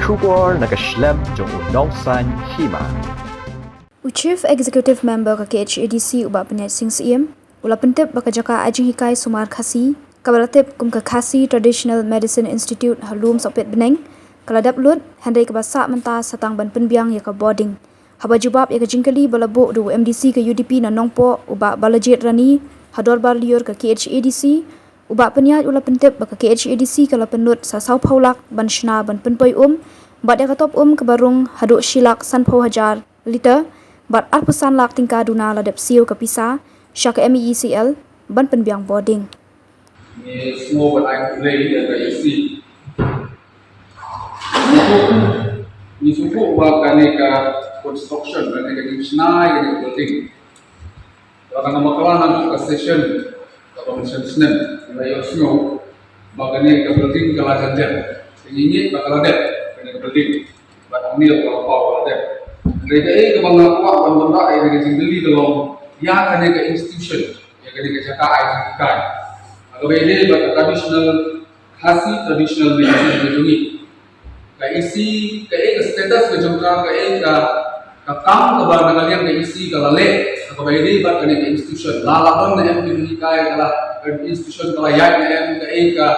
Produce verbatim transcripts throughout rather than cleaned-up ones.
Khubor na ka shlem jong u Nongsaiñ Hima. U Chief Executive Member ka K H A D C u Bah Pynïaid Sing Syiem u la pyntip ba ka jaka ai jinghikai sumar Khasi kaba la tip kum ka Khasi Traditional Medicine Institute ha Lum Sohpetbneng ka la dep lut, hynrei kaba sah mynta sa tang ban pynbiang ïa ka bording. Haba jubab ïa ka jingkylli ba la buh da u M D C ka U D P na Nongpoh u Bah Balajied Rani ha dorbar lyiur ka K H A D C, u Bah Pynïaid u la pyntip ba ka K H A D C ka la pynlut sa sawphew lak ban shna ban pynpoi um, bad ïa ka top um kaba rung haduh shi lak sanphew hajar liter, bad arphew san lak tyngka duna la dep siew ka pisa sha ka M E E C L ban pynbiang bording. Ngi sngew ban ai khublei ïa ka E C. Ngi sngewthuh, ngi sngewthuh ba kane ka construction, kane ka jingshna ïa kane ka building, ba kan ym bakla na ka session kaba mynshwa snem, ngi la ïohsngew ba kane ka building ka la jan dep. Ngi ngeit ba ka la dep, kane ka building. Bad hangne ka la paw ka la dep. Hynrei kaei kaba nga kwah ban wanrah ïa kane ka jingkylli ka long ïa kane ka institution, ïa kane ka jaka ai jinghikai. Kaba ïadei bad ka traditional, Khasi traditional medicine ka jong ngi. Ka E C, kaei ka status ka jong ka, kaei ka, ka kam kaba na ka liang ka E C ka la leh, kaba ïadei bad kane ka institution. La la don ne em ka jinghikai, ka la, ka institution ka la ïaid ne em, kaei ka,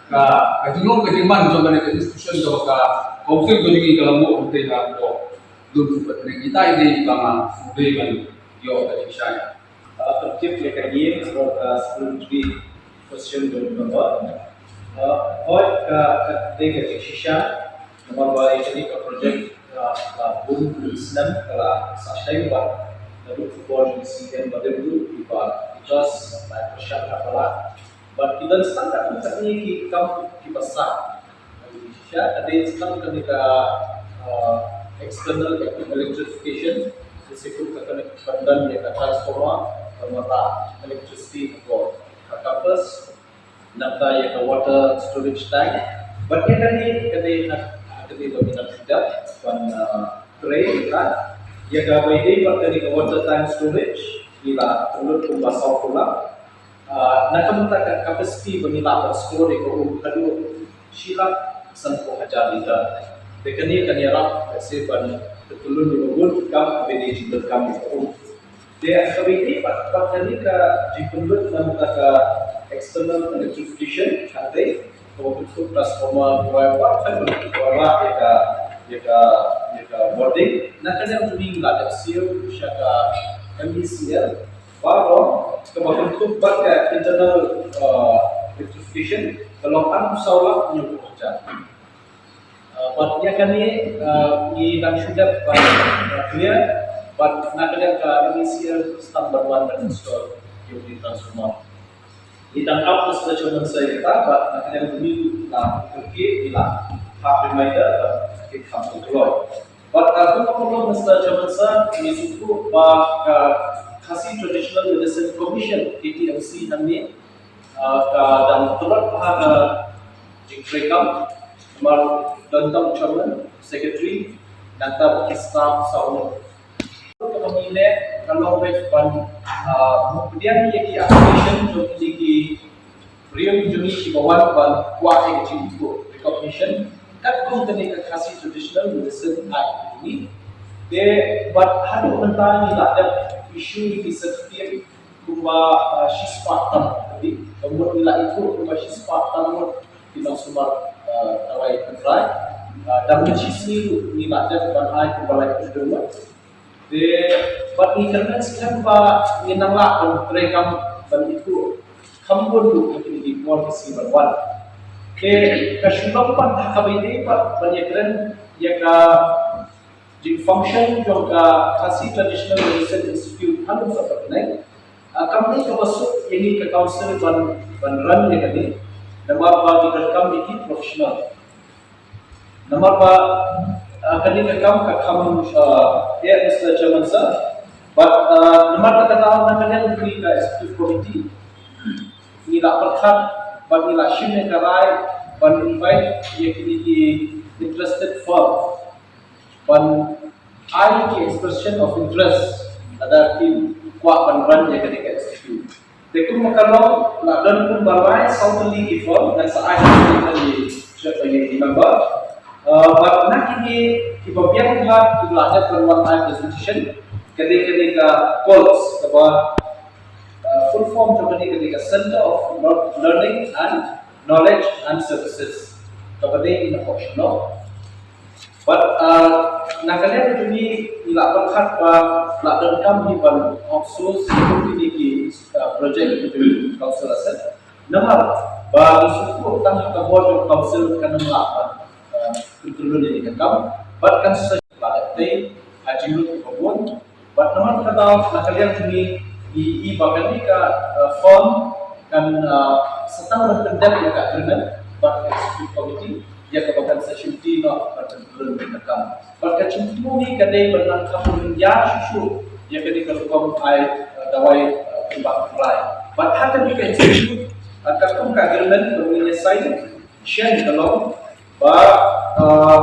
ka, ka jinglong ka jingman jong kane ka institution kaba ka council ka jong ngi ka la buh hangtei ha ka Lum Sohpetbneng. Ita i dei ba nga sngewdei ban ïoh ka jingshai. Ah, pyntip ïa ka name, ka supplementary question jong u member. Ah, hooid ka, ka dei ka jingshisha, namar ba ïa kane ka project, ah, ka bun snem ka la sah shai bad naduh ki por jong C M Baden ruh kiba, ki trust, ah, pyrshang ha ka la. Bad ki don sa katne katne ki kam kiba sah. Shisha ka dei sa kane ka, ah, external electrification, shisha ka kane ka pyndan ïa ka transformer, pynmata electricity ha ka campus. Nangta ïa ka water storage tank. Bad ïa kane ka dei na, ka dei ba ngi nang shu dep ban, ah, trei ïa ka, ïa kaba ïadei bad kane ka water tank storage, ngi la pynlut kumba saw phew lak. Ah, na ka bynta ka capacity ba ngi lah ban store ïa ka um haduh shi lak sanphew hajar liter. Te kane kan ïarap, let's say, ban pynlong ïa ka bun ki kam ba dei jingdonkam ïa ka um. Te ha kaba ïadei bad, bad kane ka jingpynlut na ka bynta ka external electrification, hangtei, kaba kynthup transformer, wire, wire, kan ban wire ïa ka, ïa ka, ïa ka bording. Na ka liang jong ngi la dep siew sha ka M E C L, baroh kaba kynthup bad ka internal, uh, electrification ka long arphew saw lak hynñiewphew hajar. Uh, bad ïa kane, uh, ngi dang shu dep ban, uh, clear, bad na ka liang ka M E C L start ban wan ban install ïa u transformer. Ngi dang ap Mister Chairman Sir ïa kata, bad na ka liang jong ngi la kyrkieh, ngi la phah reminder, bad ki kham pynkloi. Bad, uh, kumba kumba Mister Chairman Sir, ngi sngewthuh ba ka Khasi Traditional Medicine Commission, K T M C, hangne, uh, ka dang tlot ha ka jingtreikam, namar don tang chairman, secretary, nangta bad ki staff saw ngut. Kaba ngi leh ka long beit ban, ah, pdiang ïa ki application jong kine ki briew jong ngi kiba wan ban kwah ïa ka jingithuh recognition katkum kane ka Khasi Traditional Medicine Act jong ngi. Te bad haduh mynta ngi la dep issue ïa ki certificate kumba, ah, shispah tam, ka mut ngi la ithuh kumba shispah tam ngut ki nongsumar, ah, dawai hynrai. Ah, dang mynta shi sngi ruh ngi la dep ban ai kumba laiphew hynriew ngut. Te bad ngi kyrmen skhem ba ngin nang lah ban treikam ban ithuh kham bun ruh ha kine ki por ki sngi ban wan. Te ka shu long pat ha kaba ïadei bad ban ïakren ïa ka jingfunction jong ka Khasi Traditional Medicine Institute ha Lum Sohpetbneng. Ah, kam dei kaba suk ïa ngi ka council ban, ban run ïa kane, namar ba ngi donkam ïa ki professional. Namar ba, ah, kane ka kam ka kham, ah, eh, Mister Chairman Sir, bad, ah, namar kata ka daw na ka liang jong ngi ka executive committee ngi la pyrkhat bad ngi la shim ïa ka rai ban invite ïa kine ki interested firm ban ai ki expression of interest lada ki kwah ban run ïa kane ka institute. Te kumba ka long, la don kumba lai saw tylli ki firm, ngan sa ai ha ki, ki member. Uh, bad na kine kiba biang bha kiba la dep ban wan ai presentation, ka dei kane ka COLS, kaba uh, full form jong kane ka dei ka Center of Learning and Knowledge and Services, kaba dei in optional. But uh, na ka liang jong ngi, ngi la pyrkhat ba la donkam hi ban outsource ïa kine ki uh, project jong ka council asset. Namar ba ngi sngewthuh tang ha ka bor jong ka council kan ym lah ban uh, control ïa kane ka kam. But kan sa la dep tei ha jinglut kiba bun. Bad namar kata, na ka liang jong ngi, ngi i ba kane ka uh, firm kan uh, sa tang ban pyndep ïa ka agreement bad ka executive committee, ïa kaba kan sa shimti noh bad kan pyndep ïa ka kam. Bad ka jingthmu ngi ka dei ban nang kham ïa shuh shuh ïa kane ka rukom ai uh, dawai uh, kumba ka rai. Bad ha kane ka institute uh, katkum ka agreement ba ngi ïa sign, shen ka long ba uh,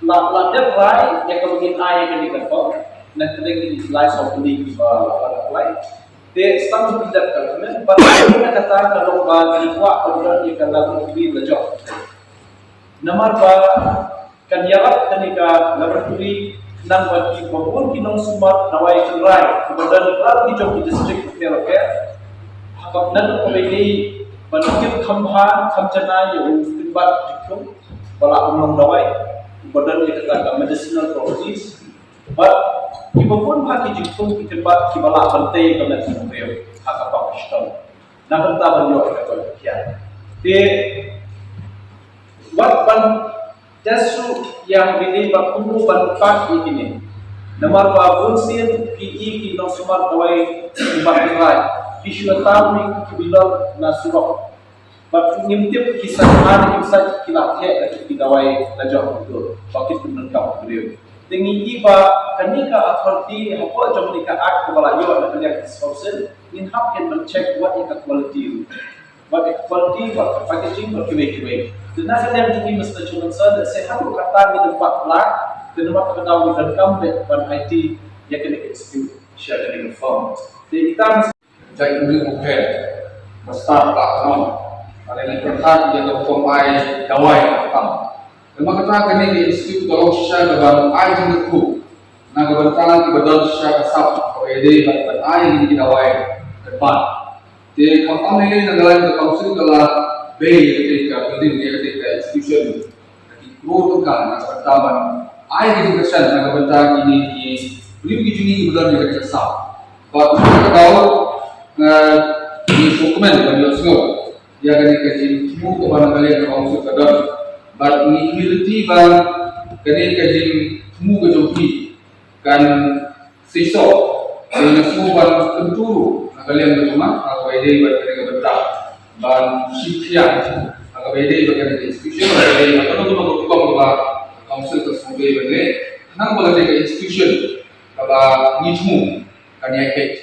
la la dep rai ïa kaba ngin ai ïa kane ka form. Na ka dei ki lai saw tylli kiba la apply. Te stang ba dep ka document, bad na kata ka long ba ngi kwah ban don ïa ka laboratory la jong. Namar ba kan ïarap kane ka laboratory khnang ba kiba bun ki nongsumar dawai tynrai kiba don ha ki jong ki district bapher bapher, ha kaba naduh kaba ïadei ban kit kham bha kham janai ïa u pynbat jingthung ba la pynlong dawai, uba don ïa kata ka medicinal properties. Bad kiba bun ha ki jingthung ki pynbat kiba lah ban tei ïa ka met jong u briew ha ka pang ka shitom. Na ka bynta ban ïoh ïa ka jingpynkhiah. Te wat ban test ruh ïa kine bad kumno ban pat ïa kine. Namar ba bun sien ki i ki nongsumar dawai kiba tynrai, ki shu tam ïa ki bilor na surok. Bad ngim tip ki sait ha ne kim sait ki la theh da ki dawai la jong u dur ba ki pyndonkam u briew. Te ngi i ba kane ka authority hapoh jong kane ka act kaba la ïoh na ka liang District Council, ngin hap ïa ban check wat ïa ka quality ruh. Wat ïa ka quality, wat ka packaging, wat kiwei kiwei. Te na ka liang jong ngi, Mister Chairman Sir, lehse haduh katta ngi dang pat lah, te namar kata ka daw ngi donkam beit ban aiti ïa kane ka institute sha kane ka firm. Te ita Jait Umrih Bokhe, ba stad ba khnong, ba la ïa pyrkhat ïa ka rukom ai dawai khamtam. Namar kata kane ka institute ka long shisha kaban ai jingkyrkhu na ka bynta kiba don sha ka sap, kaba ïadei bad ban ai ïa ki dawai kyrpad. Te khamtam lei lei na ka liang ka council ka la bei ïa kata ka building, ïa kata ka institution. Ki klur tyngka na ka bynta ban ai ka jingkyrshan na ka bynta kine ki briew ki jong ngi kiba don ïa ka jingkyrshan. Bad ka daw, eh, ngi sngewkmen ban ïohsngew ïa kane ka jingthmu kaba na ka liang ka council ka don. Bad ngi kyrpad ba kane ka jingthmu ka jong ki kan seisoh, te nga sngewbha ban kyntu ruh na ka liang ka jong nga, ha kaba ïadei bad kane ka bynta ban shim khia, ha kaba ïadei bad kane ka institution, ha kaba ïadei bad kano kano ka rukom kaba ka council ka sngewdei ban leh, khnang ba kane ka institution kaba ngi thmu kan ïaid beit.